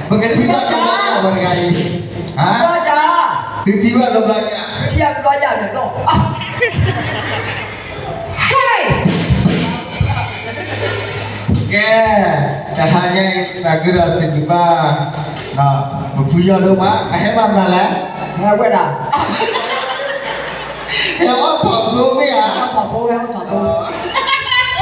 ပကထံၣ်ဘၣ်တဘျီယၤ ပှၤတဂၤအံၤ, ဟါ, သုထံၣ်ဘၣ်တဘျီယၤ, သုထံၣ်ဘၣ်တဘျီယၤန့ၣ်ဒီး, ဟဲ, ကဲ, တဟါညါအံၤ သးခုဒီးစံးဘျုးဘၣ် ပဖုယီၢ်ဒိၣ်မး အဟဲမၤမနုၤလဲၣ်, ဟဲဝဲဒၣ် ဟဲအီၣ်ထီၣ်သိမ့ၢ်ဧါ, ဟဲအီၣ်ထီၣ်သိ, ဟဲအီၣ်ထီၣ်သိ,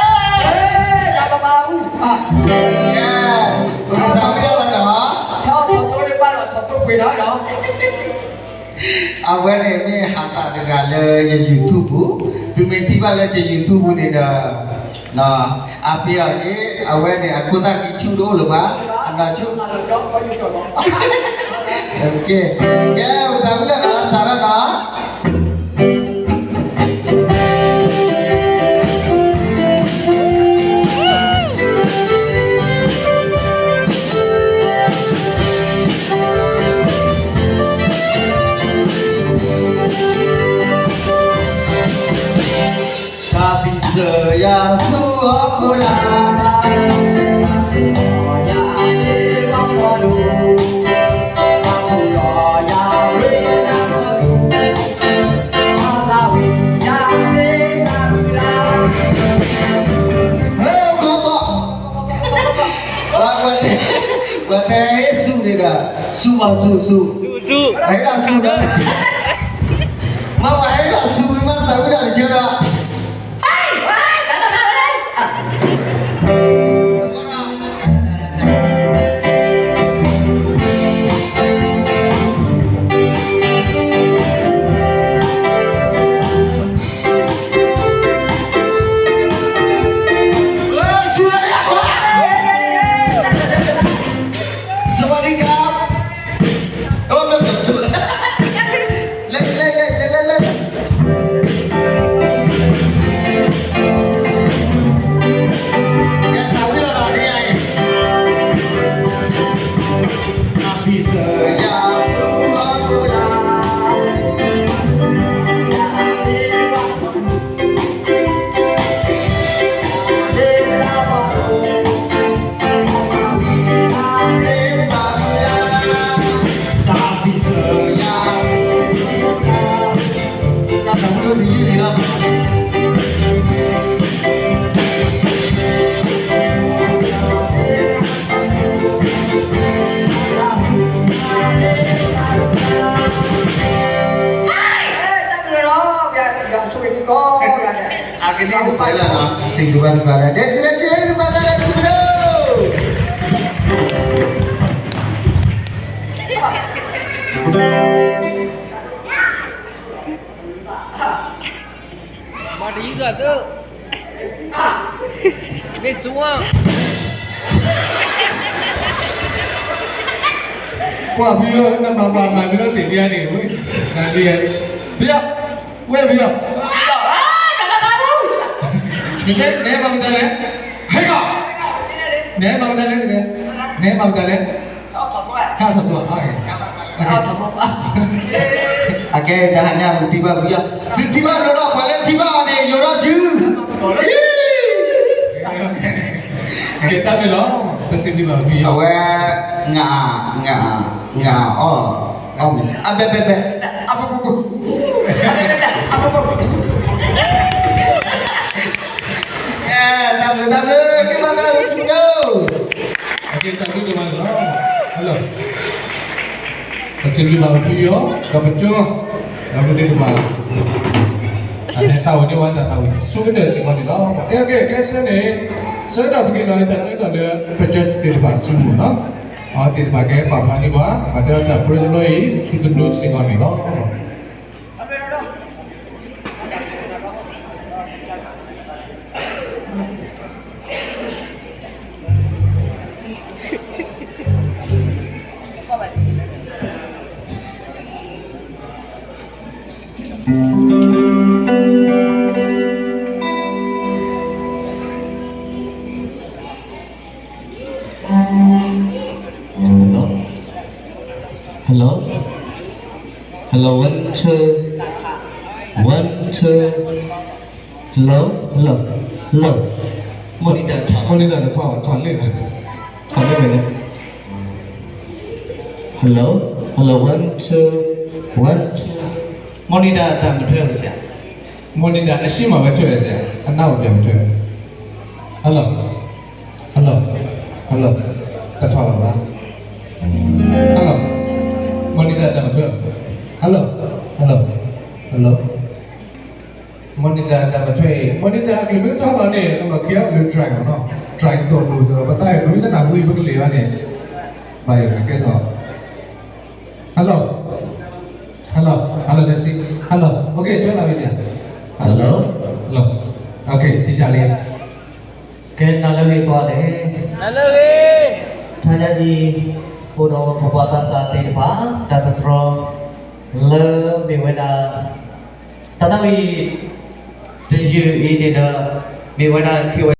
ဟဲ, တၢ်ဘၣ်ဘၣ်အူ, ကဲ, ပကသးဝံၣ်ဒၣ်လီၤနီၤ, ဟဲအီၣ်ထီၣ်သိန့ၣ်ဘၣ်ဒီးထီၣ်သိပှ့ၤဒီးဒီး အဝဲန့ၣ်မ့ၢ်ဟးသးတဂၤလၢယ YouTube ပူၤ, သုမ့ၢ်ထံၣ်ဘၣ်လၢယ YouTube ပူၤန့ၣ်ဒီး, အါပ့ၤအီၤက့ၤ, အဝဲန့ၣ်အခိၣ်သၣ်ခံဆူၣ်တအိၣ်လၢၤဘၣ်, အနီၢ်ဆူၣ်, ကဲ, ပသးဝံၣ်လၢနီၤ စးထီၣ်နီၤ တၢ်သံစၢၤယၤဆူဟီၣ်ခိၣ်လာ်, ဟဲ, ပှၤတဲဆူၣ်န့ၣ်ဒီး, ဆူၣ်မးဆူၣ်ဆူၣ်, ဟဲဒၣ်ဆူၣ်ဒီး, မ့ၢ်ပှၤဟဲဒၣ်ဆူၣ်ဝံၤမး သးဝံၣ်ဒၣ်တကဲဒီး สวัสดีครับ โอ้ ไม่ ไม่ ไม่ เล่น เล่น เล่น เล่น เล่น เล่น แกถามเรื่องอะไรเนี่ย พี่เสือ အကန့ၣ်တပှဲၤလၢနီၤ စံးဘျုးဘၣ်တပှဲၤလၢ ဒဲကဒဲကဘၣ်တၢ်ရဲၣ်စံးဘျုး မၤတယုၢ်သးတၢ်, မ့ၢ်သူဧါ, ကွၢ်ဖုယီၢ် နမၤပှၤမၤနုၤလီၤသ့ၣ်ဒံးဧါန့ၣ်, နဒံးဧါ, ဖုယီၢ်, ဝဲဖုယီၢ်, နဟဲမၤမတၤလဲၣ်, ဟဲကီၢ်, နဟဲမၤမတၤလဲၣ်, နဟဲမၤမတၤလဲၣ် ဟဲထီၣ်ထီၣ်, အကဲ တဟါညါ ပကထံၣ်ဘၣ်ဖုယီၢ်, သုထံၣ်ဘၣ်ဖုယီၢ်, ပှၤလၢထံၣ်ဘၣ်အီၤန့ၣ် ယိးထီၣ်စု, ကဲတၢ်မ့ၢ်လီၤ, ပစံးဘျုးဘၣ်ဖုယီၢ်, အဝဲ, ငါ, ငါ, ငါအီၣ်, အီၣ်မ့ၢ်, အဘဲဘဲဘဲ, တၢ်ဘျုးတၢ်ဘျုး ကဘၣ်တၢ်စံးဘျုး အကဲတၢ်ဘျုးတမံၤလီၤ, ပစံးဘျုးဘၣ်ပဖုယီၢ် ဒီးပကၠီ, ဒီးပသ့ၣ်တဖၣ်, အတၢ်ဝဲန့ၣ်ဝဲတၢ်သးဝံၣ် ဆိကတၢၢ်စ့ၢ်ကီးန့ၣ်လီၤ, ကဲကဲဆၢန့ၣ်, ဆၢကတီၢ်ပက့ၤလီၤတၢ်ဆၢကတီၢ်လၢ ပကၠီသ့ၣ်တဖၣ်စုပူၤလီၤ, အဝဲသ့ၣ်တဖၣ်ကဲပာ်ဖျါန့ၢ်ပှၤ ပှၤတဲလီၤတၢ်ပြၢတဘျီအံၤ ဆူတနူစ့ၢ်ကီးန့ၣ်လီၤ. Hello? Hello? Hello, one, two. One, two. Hello? Hello? Hello? Monitor, monitor ထီၣ်, ထီၣ်လၢ, ထီၣ်လၢမ့ၢ်န့ၣ်. Hello, hello, one, two, one, two. Monitor အသံမထွက်ဘူးဆရာ။ Monitor အရှေ့မှာပဲထွက်တယ်ဆရာ။ အနောက်ကိုပြန်မထွက်ဘူး။ Hello, hello, hello. တထောင်ပါ။ Hello, monitor အသံမထွက်ဘူး။ Hello, hello, hello. Monitor အသံမထွက်ဘူး။ Monitor အကလုၢ်မ့ၢ်ထီၣ်လီၤန့ၣ် အမ့ၢ်ကဲအီၤလၢ dry အီၤနီၤ. Dry သိးမူးသ့ၣ်ဒီး ပသးအံၤ ပမ့ၢ်တနၢ်ဟူအံၤ ပကလဲၤဘၣ်န့ၣ် ဘၣ်ယိၣ်န့ၣ်ကဲထီၣ်. Hello, hello, hello, hello. Okay, ထွဲလီၤဝဲဒၣ်. Hello, hello. Okay, ထံၣ်တၢ်လံ. ကဲ နၤလၢအဂ့ၤကိးဂၤဒဲး, နၤလၢအဂ့ၤ. ခဲအံၤ အိၣ်ဒီးပပှၤသးစၢ်သ့ၣ်တဖၣ် တၢ်ပတြၢၤ လၢမ့ၢ်ဝဲဒၣ် တနၣ်ရံၣ်တယုၢ်အံၤန့ၣ်ဒီး မ့ၢ်ဝဲဒၣ် KYC